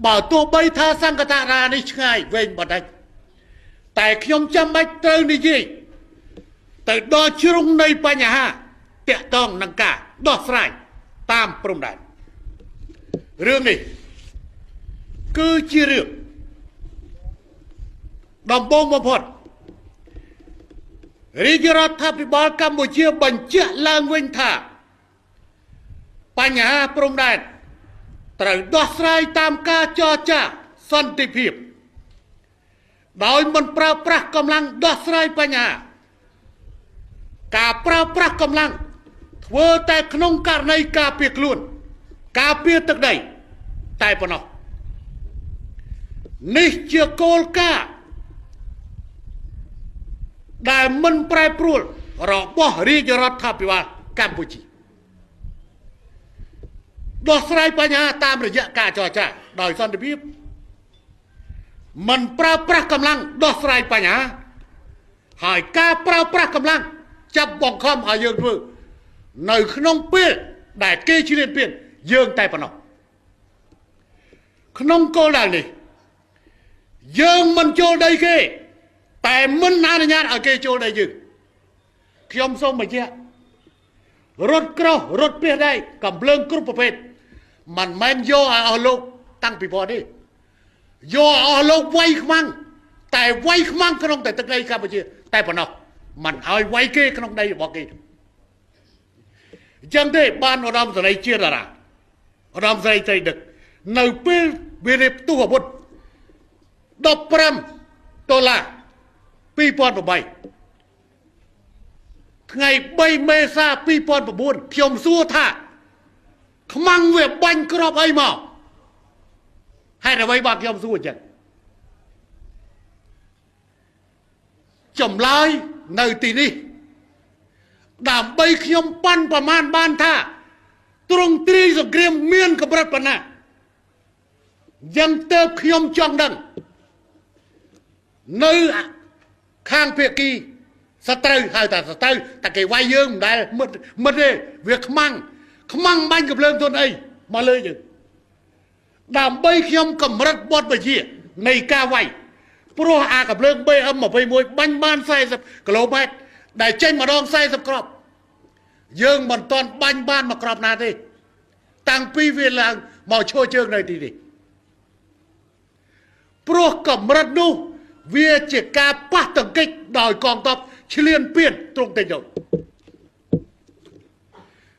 បើទោះបីថាសង្កតារានេះឆ្ងាយវែងបន្តិចតែខ្ញុំចាំបាច់ត្រូវនិយាយទៅដល់ជ្រុងនៃបញ្ហាតាក់ទងនឹងការដោះស្រាយតាមព្រំដែនរឿងនេះគឺជារឿងដំបូងបំផុតរាជរដ្ឋាភិបាលកម្ពុជាបញ្ជាក់ឡើងវិញថាបញ្ហាព្រំដែនត្រូវដោះស្រាយតាមការចរចាសន្តិភាពដោយមិនប្រើប្រាស់កម្លាំងដោះស្រាយបញ្ហាការប្រើប្រាស់កម្លាំងធ្វើតែក្នុងករណីការពារខ្លួនការពារទឹកដីតែប៉ុណ្ណោះនេះជាគោលការណ៍ដែលមិនប្រែប្រួលរបស់រាជរដ្ឋាភិបាលកម្ពុជាដោះស្រាយបញ្ហាតាមរយៈការចរចាដោយសន្តិភាពមិនប្រើប្រាស់កម្លាំងដោះស្រាយបញ្ហាហើយការប្រើប្រាស់កម្លាំងចាប់បង្ខំឲ្យយើងធ្វើនៅក្នុងពេលដែលគេឈ្លានពានយើងតែប៉ុណ្ណោះក្នុងគោលដៅនេះយើងមិនចូលដីគេតែមិនអនុញ្ញាតឲ្យគេចូលដីយើងខ្ញុំសូមបញ្ជាក់រថក្រោះរថពាសដែកកំភ្លើងគ្រប់ប្រភេទមិនមែនយកឲ្យអស់លោកតាំងពីព្រោះទេយកឲ្យអស់លោកវាយខ្មាំងតែវាយខ្មាំងក្នុងតែទឹកដីកម្ពុជាតែប៉ុណ្ណោះមិនឲ្យវាយគេក្នុងដីរបស់គេអញ្ចឹងទេបានឧត្តមសេនីយ៍ជាតារាឧត្តមសេនីយ៍ត្រីដឹកនៅពេលវារៀបផ្ទុះអាវុធ15ដុល្លារ2008ថ្ងៃ3មេសា2009ខ្ញុំសួរថាខ្មាំងវាបាញ់គ្រាប់អីមកហេតុអ្វីបាទខ្ញុំសួរអញ្ចឹងចម្លើយនៅទីនេះដើម្បីខ្ញុំប៉ាន់ប្រមាណបានថាទ្រង់ទ្រាយសង្គ្រាមមានកម្រិតប៉ុណ្ណាយ៉ាងទៅខ្ញុំចង់ដឹងនៅខាងភាគីសត្រូវហៅថាសត្រូវតែគេវាយយើងមិនដែលមិត្តទេវាខ្មាំងខ្មាំងបាញ់កំភ្លើងទុនអីមកលើយើងដើម្បីខ្ញុំកម្រិតបទបញ្ជានៃការវាយព្រោះអាកំភ្លើង BM21 បាញ់បាន40គីឡូម៉ែត្រដែលចេញម្ដង40គ្រាប់យើងមិនទាន់បាញ់បានមួយគ្រាប់ណាទេតាំងពីវាឡើងមកឈរជើងនៅទីនេះព្រោះកម្រិតនោះវាជាការប៉ះទង្គិចដោយកងទ័ពឈ្លានពានទ្រង់តិចទៅ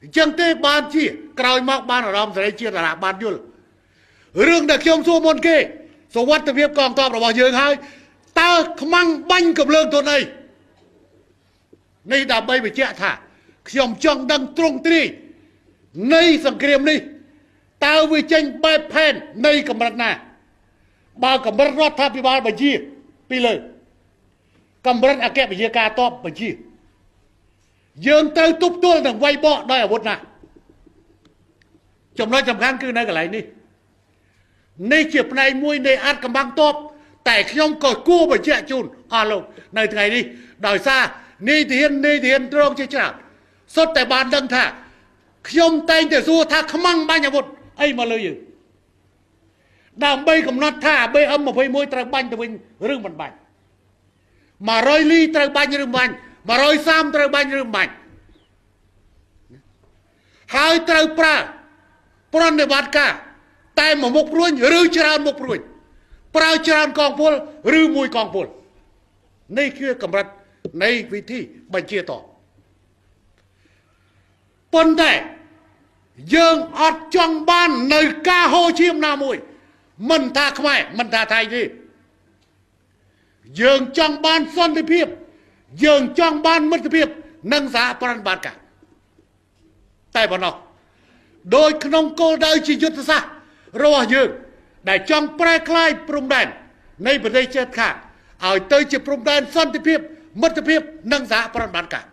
អញ្ចឹងទេបានជាក្រោយមកបានអារម្មណ៍សេរីជាតិតារាបានយល់រឿងដែលខ្ញុំសួរមុនគេសុវត្ថិភាពកងទ័ពរបស់យើងហើយតើខ្មាំងបាញ់កំភ្លើងទុនអីនេះដើម្បីបញ្ជាក់ថាខ្ញុំចង់ដឹងទ្រង់ទ្រាយនៃសង្គ្រាមនេះតើវាចេញបែបផែននៃកម្រិតណាបើកម្រិតរដ្ឋាភិបាលបញ្ជាពីលើកម្រិតអគ្គវិទ្យាការតបបញ្ជាយើងត្រូវទប់ទល់នឹងវាយបកដោយអាវុធណាចំណុចសំខាន់គឺនៅកន្លែងនេះនេះជាផ្នែកមួយនៃអាចកំបាំងតបតែខ្ញុំក៏គួរបញ្ជាក់ជូនអស់លោកនៅថ្ងៃនេះដោយសារនាយទាហានត្រង់ជាច្រើនសុទ្ធតែបានដឹងថាខ្ញុំតែងតែសួរថាខ្មាំងបាញ់អាវុធអីមកលើយើងដើម្បីកំណត់ថា BM21 ត្រូវបាញ់ទៅវិញឬមិនបាញ់100លីត្រូវបាញ់ឬមិនបាញ់130ត្រូវបាញ់ឬមិនបាញ់ហើយត្រូវប្រើប្រណិប័តការតែមួយមុខព្រួញឬច្រើនមុខព្រួញប្រើច្រើនកងពលឬមួយកងពលនេះគឺកម្រិតនៃវិធីបញ្ជាតប៉ុន្តែយើងអត់ចង់បាននៅការហូរឈាមណាមួយមិនថាខ្មែរមិនថាថៃទេយើងចង់បានសន្តិភាពយើងចង់បានមិត្តភាពនិងសហប្រតិបត្តិការតែប៉ុណ្ណោះដោយក្នុងគោលដៅជាយុទ្ធសាស្ត្ររបស់យើងដែលចង់ប្រែក្លាយព្រំដែននៃប្រទេសជិតខាងឲ្យទៅជាព្រំដែនសន្តិភាពមិត្តភាពនិងសហប្រតិបត្តិការ